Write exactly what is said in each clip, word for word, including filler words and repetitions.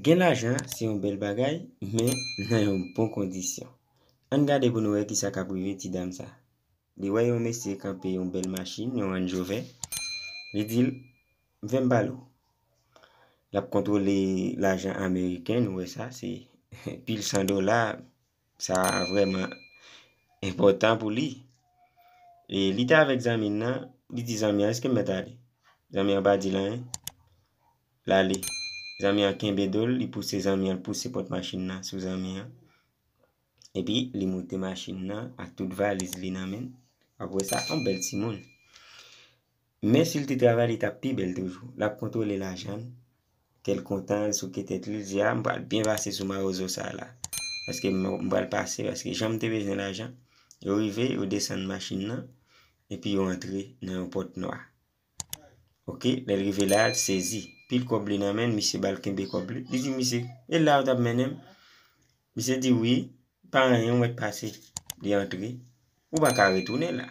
Gen lajan se yon bèl bagay, men nan yon bon kondisyon. Ann gade pou nou wè kisa k ap rive ti dam sa. Li wè yon mesye kanpe yon bèl machin, yon Range Rover. Li di l, "Vin m pale w." L ap kontwole lajan ameriken, nou wè sa, se pil san dola, sa vrèman enpòtan pou li. E li te avèk zanmi l nan, li di zanmi an, "Èske m mèt ale?" Zanmi an pa di l anyen. L ale. Zanmi an kenbe do l, li pouse zanmi an, l pouse pòt machin nan sou zanmi an. Epi li moute machin nan ak tout valiz li nan men l. W ap wè sa, yon bèl timoun. Men si l te travay, li t ap pi bèl toujou. L ap kontwole lajan l. Kè l kontan, l souke tèt li, l di, "A, m pral byen pase sou mawozo sa la. Paske m, m pral pase, paske jan m te bezwen lajan." Yo rive, yo desann machin nan, epi yo antre nan yon pòt nwa. Oke, lè l rive la, l sezi. Pil kòb li nan men l, misye ba l kenbe kòb li. Li di misye, "E la ou t ap mennen m?" Misye di, "Wi, pa anyen, ou mèt pase." Li antre. Ou pa ka retounen la.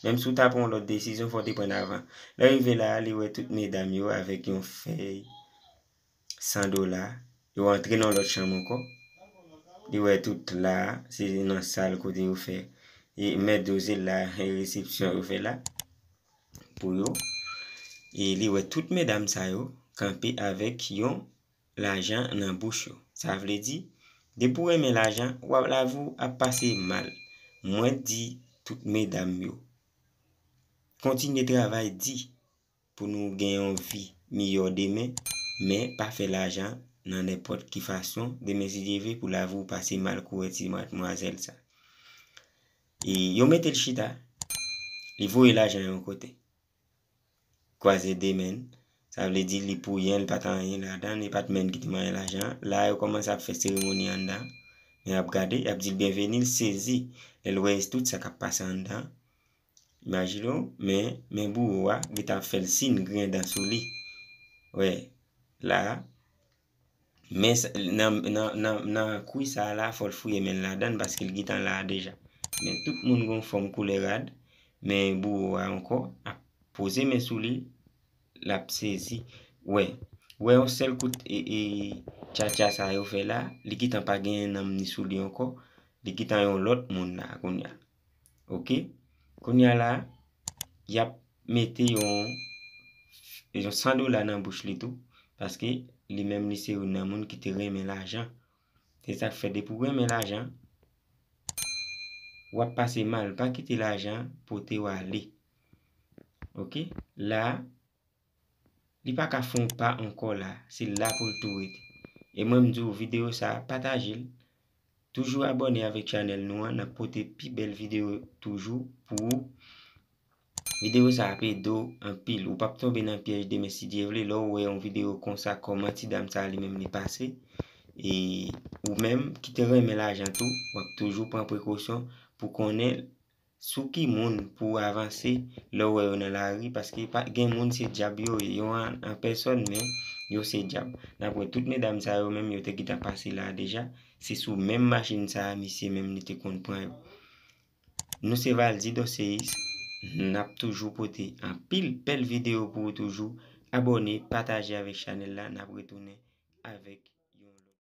Menm si w ta pran yon lòt desizyon, fò w te pran l avan. Lè l rive la, li wè tout medam yo avèk yon fèy san dola. Yo antre nan lòt chanm ankò. Li wè tout la, se nan sal kote yo fè. E mèt doze la, e resepsyon yo fè la pou yo. E li wè tout medam sa yo kanpe avèk yon lajan nan bouch yo. Sa vle di, depi w renmen lajan, w ap, lavi w ap pase mal. Mwen di tout medam yo, kontinye travay di pou nou gen yon vi miyò demen, men pa fè lajan nan nenpòt ki fason, demen si Dye vle pou lavi w pase mal kou wè ti madmwazèl sa. E yo mete l chita, li voye lajan yon kote. Kwaze de men, sa vle di li pou yen, li pa t anyen ladan, li pa t menm ki te manyen lajan. La, yo kòmanse ap fè seremoni anndan. Men y ap gade, y ap di l byenveni, l sezi. Lè l wè tout sa k ap pase anndan. Imajine w, men, men bouro a, gentan ap fè l siy grenn dan sou li. Wè, la, men s-, nan, nan, nan, nan kwi sa a la, fò l fouye men l ladan l paske l gentan la a deja. Men tout moun gon fòm koulè rad, men bouro a ankò ap poze men sou li, l ap sezi. Wè, wè yon sèl kout e, e, tchatcha sa yo fè la, li gentan pa genyen nanm ni sou li ankò, li gentan yon lòt moun la kounye a. Oke? Kounye a la, y ap mete yon, yon san dola nan bouch li tou, paske li menm li se youn nan moun ki te renmen lajan. Se sa k fè depi w renmen lajan, w ap pase mal. Pa kite lajan pote w ale. Oke? La, li pa ka fè yon pa ankò la. Se la pou l tou rete. E mwen, m di w, videyo sa a, pataje l. Toujou abòne avèk chanèl nou an, n ap pote pi bèl videyo toujou pou ou. Videyo sa ap ede w anpil. Ou p ap tonbe nan pyèj demen si Dye vle. Lè w wè yon videyo konsa, kòman ti dam sa a li menm li pase. E ou menm ki te renmen lajan tou, w ap toujou pran prekosyon pou konnen sou ki moun pou w avanse lè w wè yo nan lari, paske pa, gen moun se dyab yo ye, yo an, an pèsòn, men yo se dyab. N ap wè tout medam sa yo menm, yo te gentan pase la deja, se sou menm machin sa a misye menm li te konn pran yo. Nou se Valdy Dosseyis, n ap toujou pote anpil bèl videyo pou ou toujou. Abòne, pataje avèk chanèl la, n ap retounen avèk